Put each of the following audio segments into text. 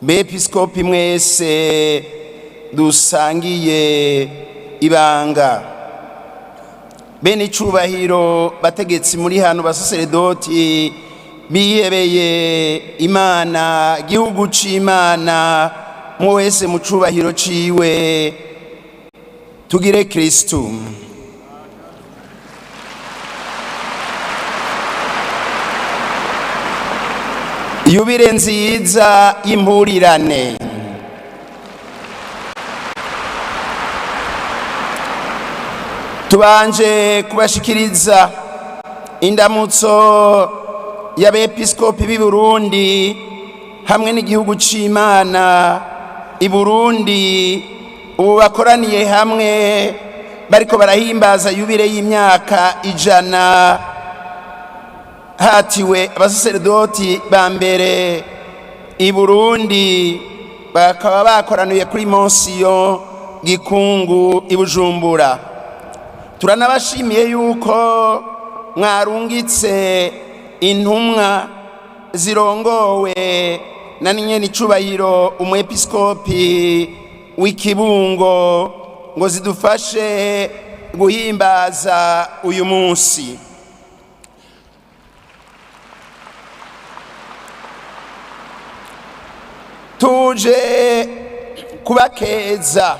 Bepiskopi mwese dusangiye ibanga, bene icubahiro, bategetsi muri hano, basaseredoti bihebeye Imana, gihugu c'Imana, mwe wese mu cubahiro ciwe, tugire Kristu. Yubile nziza y'impurirane. Tubanje kubashikiriza indamutso y'abepiskopi b'i Burundi hamwe n'igihugu c'Imana i Burundi, ubu bakoraniye hamwe bariko barahimbaza yubile y'imyaka 100 hatiwe abasaseredoti ba mbere i Burundi, bakaba bakoraniye kuri Monsiyo Gikungu i Bujumbura. Turanabashimiye yuko mwarungitse intumwa zirongowe na nyene icubahiro umwepiskopi w'Ikibungo ngo zidufashe guhimbaza uyu munsi. Tuje kubakeza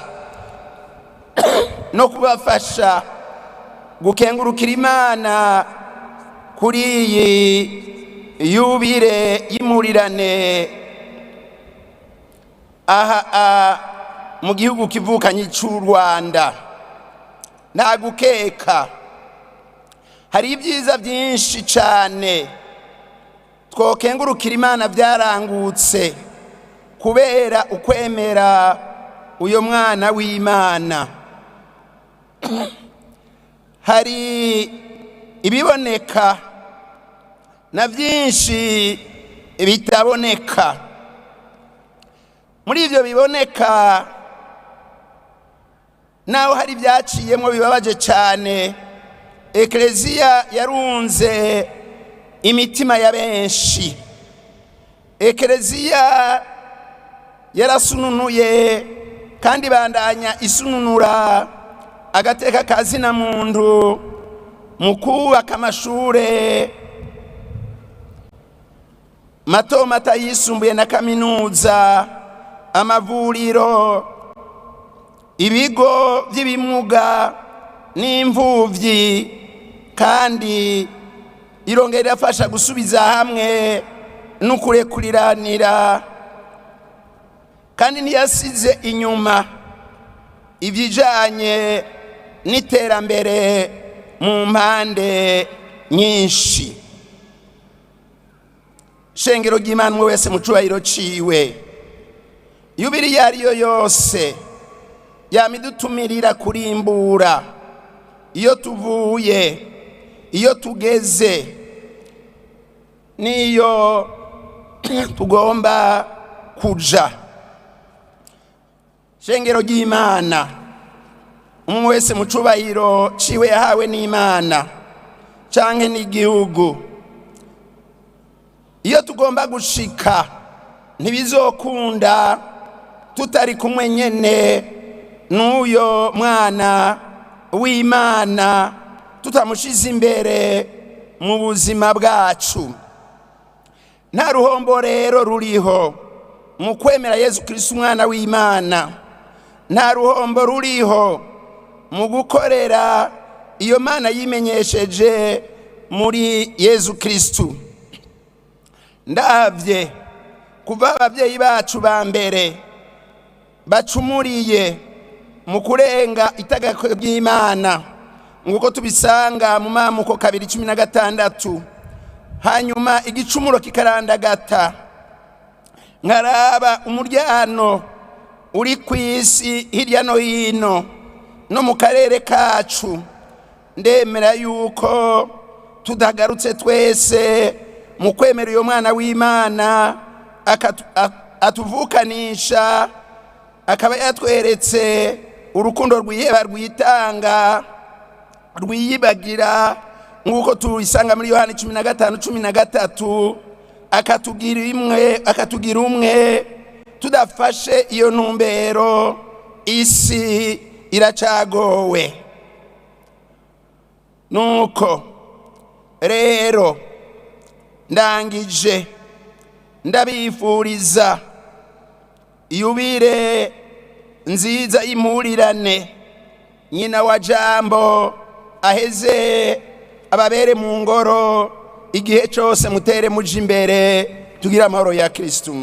no kubafasha gukengurukira Imana kuri iyi yubile y'impurirane aha mu gihugu kivukanye c'u Rwanda. Nta gukeka, hari ibyiza byinshi cane twokengurukira Imana byarangutse kubera ukwemera uyo mwana w'Imana. Hari ibiboneka na byinshi bitaboneka. Muri ibyo biboneka, naho hari ibyaciyemo bibabaje cyane, Ekleziya yarunze imitima ya benshi. Ekleziya yarasununuye kandi bandanya isununura agateka ka zina muntu mu kubaka amashure mato mato, yisumbuye na kaminuza, amavuriro, ibigo by'ibimuga n'imfuvyi, kandi irongera irafasha gusubiza hamwe no kurekuriranira, kandi ntiyasize inyuma ibijanye n'iterambere mu mpande nyinshi. Shengero ry'Imana, umwe wese mu cubahiro ciwe, yubiri iyo ariyo yose yama idutumirira kurimbura iyo tuvuye, iyo tugeze n'iyo tugomba kuja. Shengero ry'Imana, umwe wese mu cubahiro ciwe yahawe n'Imana canke n'igihugu, iyo tugomba gushika ntibizokunda tutari kumwe nyene n'uyo mwana w'Imana, tutamushize imbere mu buzima bwacu. Nta ruhombo rero ruriho mu kwemera Yezu Kristo umwana w'Imana. Nta ruhombo ruriho mu gukorera iyo Mana yimenyesheje muri Yezu Kristo. Ndavye kuva ababyeyi bacu ba mbere bacumuriye mu kurenga itegeko ry'Imana, nguko tubisanga mu Mamuko 2:16, hanyuma igicumuro kikarandagata, nkaraba umuryano uri ku isi hirya no hino no mu karere kacu, ndemera yuko tudagarutse twese mu kwemera uyo mwana w'Imana atuvukanisha, akaba yatweretse urukundo rwiheba, rwitanga, rwiyibagira, nk'uko tubisanga muri Yohani 15:13, akatugira imwe, akatugira umwe. Tudafashe iyo ntumbero, isi iracagowe. Nuko rero ndangije, ndabifuriza yubire nziza y'impurirane. Nyina wa Jambo aheze ababere mu ngoro igihe cyose. Mutere muje imbere, tugire amahoro ya Kristu.